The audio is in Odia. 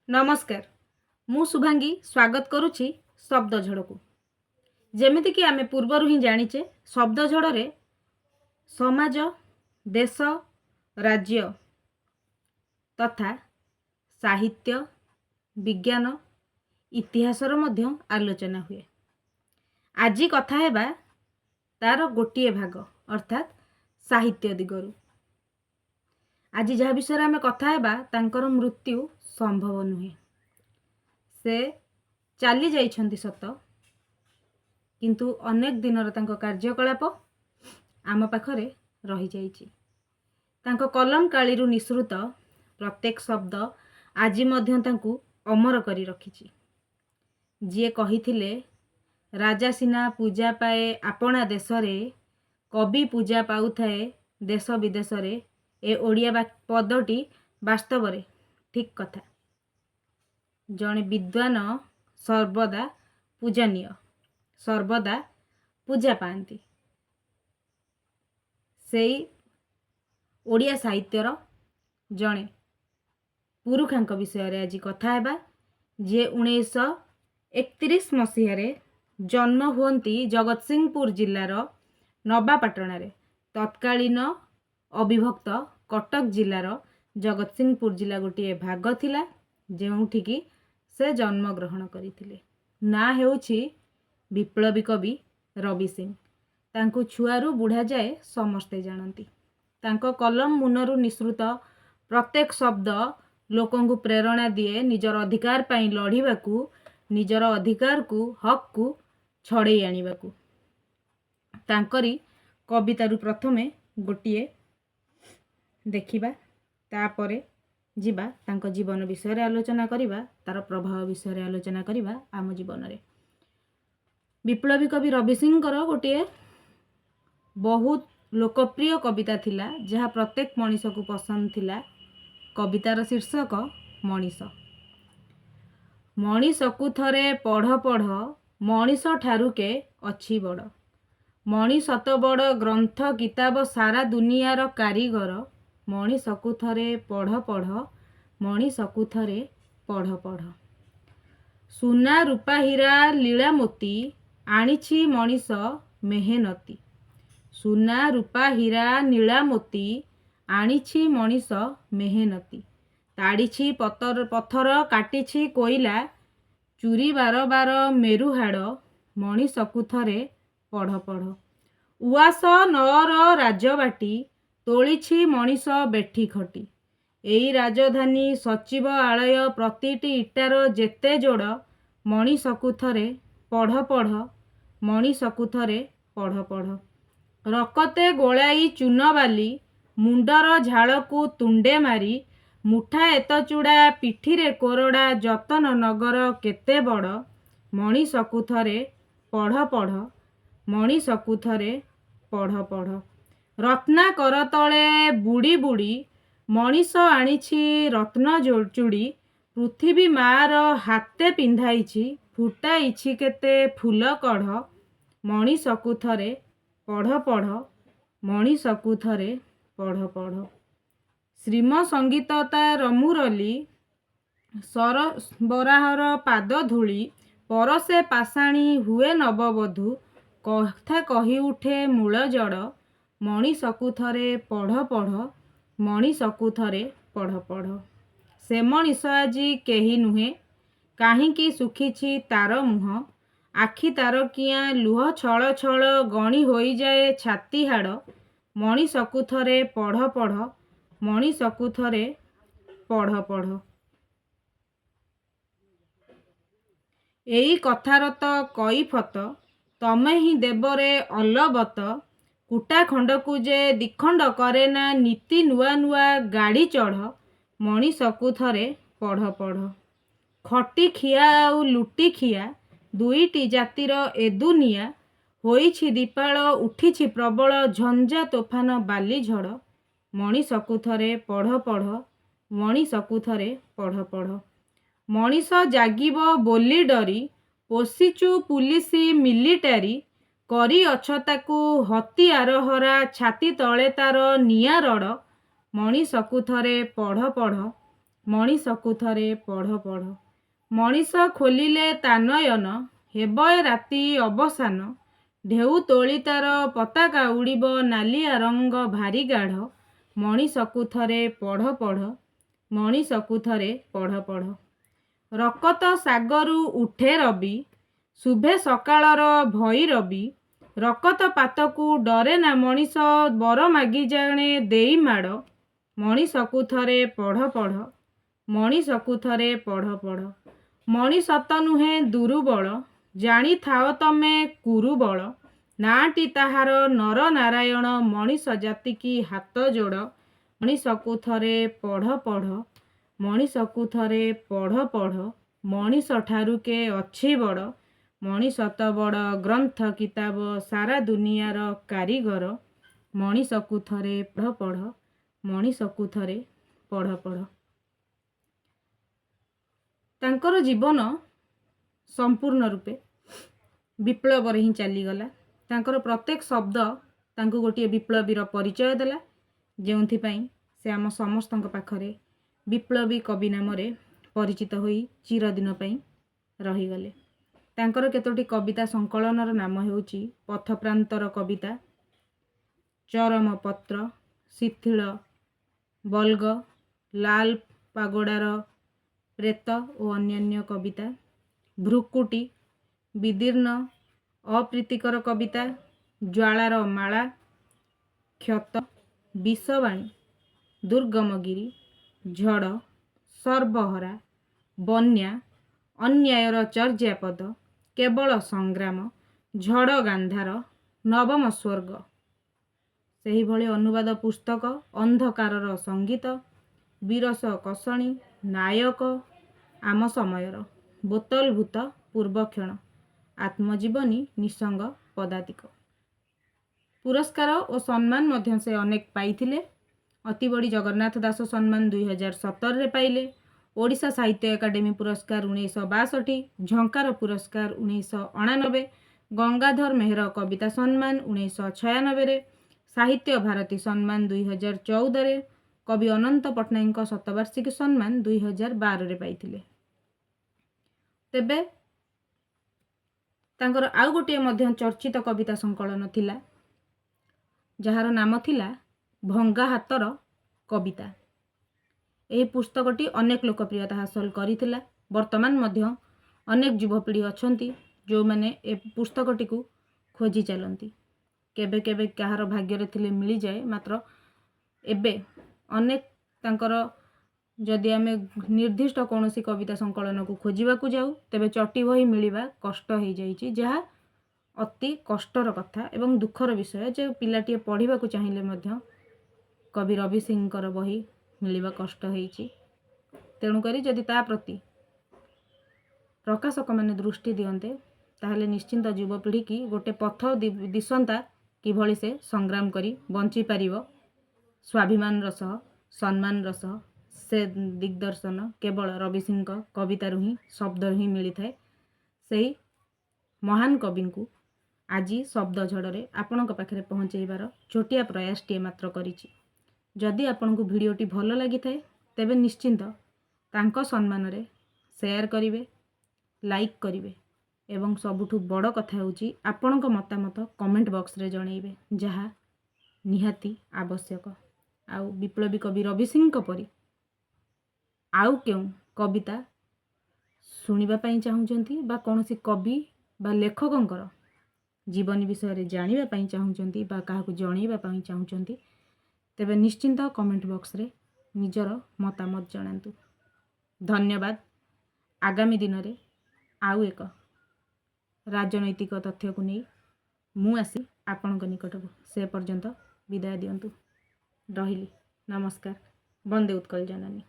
ନମସ୍କାର, ମୁଁ ଶୁଭାଙ୍ଗୀ ସ୍ୱାଗତ କରୁଛି ଶବ୍ଦଝଡ଼କୁ। ଯେମିତିକି ଆମେ ପୂର୍ବରୁ ହିଁ ଜାଣିଛେ, ଶବ୍ଦଝଡ଼ରେ ସମାଜ, ଦେଶ, ରାଜ୍ୟ ତଥା ସାହିତ୍ୟ, ବିଜ୍ଞାନ, ଇତିହାସର ମଧ୍ୟ ଆଲୋଚନା ହୁଏ। ଆଜି କଥା ହେବା ତାର ଗୋଟିଏ ଭାଗ, ଅର୍ଥାତ୍ ସାହିତ୍ୟ ଦିଗରୁ। ଆଜି ଯାହା ବିଷୟରେ ଆମେ କଥା ହେବା, ତାଙ୍କର ମୃତ୍ୟୁ ସମ୍ଭବ ନୁହେଁ। ସେ ଚାଲି ଯାଇଛନ୍ତି ସତ, କିନ୍ତୁ ଅନେକ ଦିନର ତାଙ୍କ କାର୍ଯ୍ୟକଳାପ ଆମ ପାଖରେ ରହିଯାଇଛି। ତାଙ୍କ କଲମ କାଳିରୁ ନିଃସୃତ ପ୍ରତ୍ୟେକ ଶବ୍ଦ ଆଜି ମଧ୍ୟ ତାଙ୍କୁ ଅମର କରି ରଖିଛି। ଯିଏ କହିଥିଲେ, ରାଜା ସିନା ପୂଜା ପାଏ ଆପଣା ଦେଶରେ, କବି ପୂଜା ପାଉଥାଏ ଦେଶ ବିଦେଶରେ, ଏ ଓଡ଼ିଆ ପଦଟି ବାସ୍ତବରେ ଠିକ୍ କଥା। ଜଣେ ବିଦ୍ୱାନ ସର୍ବଦା ପୂଜନୀୟ, ସର୍ବଦା ପୂଜା ପାଆନ୍ତି। ସେଇ ଓଡ଼ିଆ ସାହିତ୍ୟର ଜଣେ ପୁରୁଖାଙ୍କ ବିଷୟରେ ଆଜି କଥା ହେବା, ଯିଏ 1931 ମସିହାରେ ଜନ୍ମ ହୁଅନ୍ତି ଜଗତସିଂହପୁର ଜିଲ୍ଲାର ନବାପାଟଣାରେ। ତତ୍କାଳୀନ ଅବିଭକ୍ତ କଟକ ଜିଲ୍ଲାର ଜଗତସିଂହପୁର ଜିଲ୍ଲା ଗୋଟିଏ ଭାଗ ଥିଲା, ଯେଉଁଠିକି ସେ ଜନ୍ମଗ୍ରହଣ କରିଥିଲେ। ନାଁ ହେଉଛି ବିପ୍ଳବୀ କବି ରବି ସିଂ। ତାଙ୍କୁ ଛୁଆରୁ ବୁଢ଼ା ଯାଏ ସମସ୍ତେ ଜାଣନ୍ତି। ତାଙ୍କ କଲମ ମୁନରୁ ନିଃସୃତ ପ୍ରତ୍ୟେକ ଶବ୍ଦ ଲୋକଙ୍କୁ ପ୍ରେରଣା ଦିଏ ନିଜର ଅଧିକାର ପାଇଁ ଲଢ଼ିବାକୁ, ନିଜର ଅଧିକାରକୁ, ହକ୍କୁ ଛଡ଼େଇ ଆଣିବାକୁ। ତାଙ୍କରି କବିତାରୁ ପ୍ରଥମେ ଗୋଟିଏ ଦେଖିବା, ତାପରେ ଯିବା ତାଙ୍କ ଜୀବନ ବିଷୟରେ ଆଲୋଚନା କରିବା, ତାର ପ୍ରଭାବ ବିଷୟରେ ଆଲୋଚନା କରିବା ଆମ ଜୀବନରେ। ବିପ୍ଳବୀ କବି ରବି ସିଂଙ୍କର ଗୋଟିଏ ବହୁତ ଲୋକପ୍ରିୟ କବିତା ଥିଲା, ଯାହା ପ୍ରତ୍ୟେକ ମଣିଷକୁ ପସନ୍ଦ ଥିଲା। କବିତାର ଶୀର୍ଷକ ମଣିଷ। ମଣିଷକୁ ଥରେ ପଢ଼ ପଢ଼, ମଣିଷ ଠାରୁ କେ ଅଛି ବଡ଼? ମଣିଷ ତ ବଡ଼ ଗ୍ରନ୍ଥ କିତାବ, ସାରା ଦୁନିଆର କାରିଗର। ମଣିଷକୁ ଥରେ ପଢ଼ ପଢ଼, ମଣିଷକୁ ଥରେ ପଢ଼ ପଢ଼। ସୁନା ରୂପା ହୀରା ଲୀଳା ମୋତି, ଆଣିଛି ମଣିଷ ମେହେନତି। ସୁନା ରୂପା ହୀରା ନୀଳା ମୋତି, ଆଣିଛି ମଣିଷ ମେହେନତି। ତାଡ଼ିଛି ପଥର, କାଟିଛି କୋଇଲା, ଚୁରି ବାର ବାର ମେରୁହାଡ଼। ମଣିଷକୁ ଥରେ ପଢ଼ ପଢ଼। ଉଆସ ନଅର ରାଜବାଟୀ, ତୋଳିଛି ମଣିଷ ବେଠି ଖଟି। ଏଇ ରାଜଧାନୀ ସଚିବାଳୟ, ପ୍ରତିଟି ଇଟାର ଯେତେ ଯୋଡ଼। ମଣିଷକୁ ଥରେ ପଢ଼ ପଢ଼, ମଣିଷକୁ ଥରେ ପଢ଼ ପଢ଼। ରକତେ ଗୋଳାଇ ଚୂନବାଲି, ମୁଣ୍ଡର ଝାଳକୁ ତୁଣ୍ଡେ ମାରି, ମୁଠା ଏତ ଚୂଡ଼ା, ପିଠିରେ କୋରଡ଼ା, ଯତନ ନଗର କେତେ ବଡ଼। ମଣିଷକୁ ଥରେ ପଢ଼ ପଢ଼, ମଣିଷକୁ ଥରେ ପଢ଼ ପଢ଼। ରତ୍ନାକର ତଳେ ବୁଡ଼ି ବୁଡ଼ି, ମଣିଷ ଆଣିଛି ରତ୍ନ ଚୁଡ଼ି। ପୃଥିବୀ ମାଆର ହାତେ ପିନ୍ଧାଇଛି, ଫୁଟାଇଛି କେତେ ଫୁଲ କଢ଼। ମଣିଷକୁ ଥରେ ପଢ଼ ପଢ଼, ମଣିଷକୁ ଥରେ ପଢ଼ ପଢ଼। ଶ୍ରୀମ ସଙ୍ଗୀତ ତାର ମୁରଲୀ, ସର ବରାହର ପାଦ ଧୂଳି ପରଶେ ପାଷାଣୀ ହୁଏ ନବବଧୂ, କଥା କହି ଉଠେ ମୂଳ ଜଡ଼। ମଣିଷକୁ ଥରେ ପଢ଼ ପଢ଼, ମଣିଷକୁ ଥରେ ପଢ଼ ପଢ଼। ସେ ମଣିଷ ଆଜି କେହି ନୁହେଁ, କାହିଁକି ଶୁଖିଛି ତାର ମୁହଁ? ଆଖି ତାର କିଆଁ ଲୁହ ଛଳ ଛଳ, ଗଣି ହୋଇଯାଏ ଛାତି ହାଡ଼। ମଣିଷକୁ ଥରେ ପଢ଼ ପଢ଼, ମଣିଷକୁ ଥରେ ପଢ଼ ପଢ଼। ଏଇ କଥାର ତ କଇଫତ ତମେ ହିଁ ଦେବରେ ଅଲବତ। କୁଟା ଖଣ୍ଡକୁ ଯେ ଦିଖଣ୍ଡ କରେନା, ନିତି ନୂଆ ନୂଆ ଗାଡ଼ି ଚଢ଼। ମଣିଷକୁ ଥରେ ପଢ଼ ପଢ଼। ଖଟି ଖିଆ ଆଉ ଲୁଟି ଖିଆ, ଦୁଇଟି ଜାତିର ଏ ଦୁନିଆ। ହୋଇଛି ଦିପାଳ, ଉଠିଛି ପ୍ରବଳ ଝଞ୍ଜା ତୋଫାନ ବାଲି ଝଡ଼। ମଣିଷକୁ ଥରେ ପଢ଼ ପଢ଼, ମଣିଷକୁ ଥରେ ପଢ଼ ପଢ଼। ମଣିଷ ଜାଗିବ ବୋଲି ଡରି, ପୋଷିଚୁ ପୁଲିସ ମିଲିଟାରୀ। କରିଅଛ ତାକୁ ହତିଆର ହରା, ଛାତି ତଳେ ତାର ନିଆଁ ରଡ଼। ମଣିଷକୁ ଥରେ ପଢ଼ ପଢ଼, ମଣିଷକୁ ଥରେ ପଢ଼ ପଢ଼। ମଣିଷ ଖୋଲିଲେ ତା ନୟନ, ହେବ ଏ ରାତି ଅବସାନ। ଢେଉ ତୋଳି ତାର ପତାକା ଉଡ଼ିବ, ନାଲିଆ ରଙ୍ଗ ଭାରି ଗାଢ଼। ମଣିଷକୁ ଥରେ ପଢ଼ ପଢ଼, ମଣିଷକୁ ଥରେ ପଢ଼ ପଢ଼। ରକତ ସାଗରୁ ଉଠେ ରବି, ଶୁଭେ ସକାଳର ଭଇରବି। ରକତ ପାତକୁ ଡରେ ନା ମଣିଷ, ବର ମାଗି ଜାଣେ ଦେଇ ମାଡ଼। ମଣିଷକୁ ଥରେ ପଢ଼ ପଢ଼, ମଣିଷକୁ ଥରେ ପଢ଼ ପଢ଼। ମଣିଷ ତ ନୁହେଁ ଦୁରୁବଳ, ଜାଣିଥାଅ ତମେ କୁରୁବଳ। ନାଁଟି ତାହାର ନର ନାରାୟଣ, ମଣିଷ ଜାତିକି ହାତ ଯୋଡ଼। ମଣିଷକୁ ଥରେ ପଢ଼ ପଢ଼, ମଣିଷକୁ ଥରେ ପଢ଼ ପଢ଼। ମଣିଷ ଠାରୁ କେ ଅଛି ବଡ଼? ମଣିଷ ତ ବଡ଼ ଗ୍ରନ୍ଥ କିତାବ, ସାରା ଦୁନିଆର କାରିଗର। ମଣିଷକୁ ଥରେ ପଢ଼ ପଢ଼, ମଣିଷକୁ ଥରେ ପଢ଼ ପଢ଼। ତାଙ୍କର ଜୀବନ ସମ୍ପୂର୍ଣ୍ଣ ରୂପେ ବିପ୍ଳବରେ ହିଁ ଚାଲିଗଲା। ତାଙ୍କର ପ୍ରତ୍ୟେକ ଶବ୍ଦ ତାଙ୍କୁ ଗୋଟିଏ ବିପ୍ଳବୀର ପରିଚୟ ଦେଲା, ଯେଉଁଥିପାଇଁ ସେ ଆମ ସମସ୍ତଙ୍କ ପାଖରେ ବିପ୍ଳବୀ କବି ନାମରେ ପରିଚିତ ହୋଇ ଚିରଦିନ ପାଇଁ ରହିଗଲେ। ତାଙ୍କର କେତୋଟି କବିତା ସଂକଳନର ନାମ ହେଉଛି ପଥପ୍ରାନ୍ତର କବିତା, ଚରମପତ୍ର, ଶିଥିଳ ବଲ୍ଗ, ଲାଲ ପାଗୋଡ଼ାର ପ୍ରେତ ଓ ଅନ୍ୟାନ୍ୟ କବିତା, ଭ୍ରୁକୁଟି, ବିଦୀର୍ଣ୍ଣ, ଅପ୍ରୀତିକର କବିତା, ଜ୍ୱାଳାର ମାଳା, କ୍ଷତ, ବିଷବାଣୀ, ଦୁର୍ଗମଗିରି, ଝଡ଼, ସର୍ବହରା, ବନ୍ୟା, ଅନ୍ୟାୟର ଚର୍ଯ୍ୟାପଦ, କେବଳ ସଂଗ୍ରାମ, ଝଡ଼ ଗାନ୍ଧାର, ନବମ ସ୍ୱର୍ଗ। ସେହିଭଳି ଅନୁବାଦ ପୁସ୍ତକ ଅନ୍ଧକାରର ସଙ୍ଗୀତ, ବିରସ କଷଣୀ, ନାୟକ, ଆମ ସମୟର, ବୋତଲ ଭୂତ, ପୂର୍ବକ୍ଷଣ, ଆତ୍ମଜୀବନୀ, ନିଃସଙ୍ଗ ପଦାତିକ। ପୁରସ୍କାର ଓ ସମ୍ମାନ ମଧ୍ୟ ସେ ଅନେକ ପାଇଥିଲେ। ଅତିବଡ଼ି ଜଗନ୍ନାଥ ଦାସ ସମ୍ମାନ 2017ରେ ପାଇଲେ। ଓଡ଼ିଶା ସାହିତ୍ୟ ଏକାଡେମୀ ପୁରସ୍କାର 1962, ଝଙ୍କାର ପୁରସ୍କାର 1989, ଗଙ୍ଗାଧର ମେହେର କବିତା ସମ୍ମାନ 1996ରେ, ସାହିତ୍ୟ ଭାରତୀ ସମ୍ମାନ 2014ରେ, କବି ଅନନ୍ତ ପଟ୍ଟନାୟକଙ୍କ ଶତବାର୍ଷିକୀ ସମ୍ମାନ 2012ରେ ପାଇଥିଲେ। ତେବେ ତାଙ୍କର ଆଉ ଗୋଟିଏ ମଧ୍ୟ ଚର୍ଚ୍ଚିତ କବିତା ସଂକଳନ ଥିଲା, ଯାହାର ନାମ ଥିଲା ଭଙ୍ଗା ହାତର କବିତା। ଏହି ପୁସ୍ତକଟି ଅନେକ ଲୋକପ୍ରିୟତା ହାସଲ କରିଥିଲା। ବର୍ତ୍ତମାନ ମଧ୍ୟ ଅନେକ ଯୁବପିଢ଼ି ଅଛନ୍ତି ଯେଉଁମାନେ ଏ ପୁସ୍ତକଟିକୁ ଖୋଜି ଚାଲନ୍ତି। କେବେ କେବେ କାହାର ଭାଗ୍ୟରେ ଥିଲେ ମିଳିଯାଏ। ମାତ୍ର ଏବେ ଅନେକ ତାଙ୍କର ଯଦି ଆମେ ନିର୍ଦ୍ଦିଷ୍ଟ କୌଣସି କବିତା ସଂକଳନକୁ ଖୋଜିବାକୁ ଯାଉ, ତେବେ ଚଟି ବହି ମିଳିବା କଷ୍ଟ ହେଇଯାଇଛି, ଯାହା ଅତି କଷ୍ଟର କଥା ଏବଂ ଦୁଃଖର ବିଷୟ ଯେ ପିଲାଟିଏ ପଢ଼ିବାକୁ ଚାହିଁଲେ ମଧ୍ୟ କବି ରବି ସିଂଙ୍କର ବହି ମିଳିବା କଷ୍ଟ ହେଇଛି। ତେଣୁକରି ଯଦି ତା ପ୍ରତି ପ୍ରକାଶକମାନେ ଦୃଷ୍ଟି ଦିଅନ୍ତେ, ତାହେଲେ ନିଶ୍ଚିନ୍ତ ଯୁବପିଢ଼ିକି ଗୋଟେ ପଥ ଦିଶନ୍ତା, କିଭଳି ସେ ସଂଗ୍ରାମ କରି ବଞ୍ଚିପାରିବ ସ୍ୱାଭିମାନର ସହ, ସମ୍ମାନର ସହ। ସେ ଦିଗ୍ଦର୍ଶନ କେବଳ ରବି ସିଂଙ୍କ କବିତାରୁ ହିଁ, ଶବ୍ଦରୁ ହିଁ ମିଳିଥାଏ। ସେହି ମହାନ କବିଙ୍କୁ ଆଜି ଶବ୍ଦ ଝଡ଼ରେ ଆପଣଙ୍କ ପାଖରେ ପହଞ୍ଚାଇବାର ଛୋଟିଆ ପ୍ରୟାସଟିଏ ମାତ୍ର କରିଛି। ଯଦି ଆପଣଙ୍କୁ ଭିଡ଼ିଓଟି ଭଲ ଲାଗିଥାଏ, ତେବେ ନିଶ୍ଚିନ୍ତ ତାଙ୍କ ସମ୍ମାନରେ ସେୟାର କରିବେ, ଲାଇକ୍ କରିବେ ଏବଂ ସବୁଠୁ ବଡ଼ କଥା ହେଉଛି ଆପଣଙ୍କ ମତାମତ କମେଣ୍ଟ ବକ୍ସରେ ଜଣାଇବେ, ଯାହା ନିହାତି ଆବଶ୍ୟକ। ଆଉ ବିପ୍ଳବୀ କବି ରବି ସିଂଙ୍କ ପରି ଆଉ କେଉଁ କବିତା ଶୁଣିବା ପାଇଁ ଚାହୁଁଛନ୍ତି ବା କୌଣସି କବି ବା ଲେଖକଙ୍କର ଜୀବନୀ ବିଷୟରେ ଜାଣିବା ପାଇଁ ଚାହୁଁଛନ୍ତି ବା କାହାକୁ ଜଣାଇବା ପାଇଁ ଚାହୁଁଛନ୍ତି, ତେବେ ନିଶ୍ଚିନ୍ତ କମେଣ୍ଟ ବକ୍ସରେ ନିଜର ମତାମତ ଜଣାନ୍ତୁ। ଧନ୍ୟବାଦ। ଆଗାମୀ ଦିନରେ ଆଉ ଏକ ରାଜନୈତିକ ତଥ୍ୟକୁ ନେଇ ମୁଁ ଆସି ଆପଣଙ୍କ ନିକଟକୁ। ସେ ପର୍ଯ୍ୟନ୍ତ ବିଦାୟ ଦିଅନ୍ତୁ, ରହିଲି, ନମସ୍କାର। ବନ୍ଦେ ଉତ୍କଳ ଜନନୀ।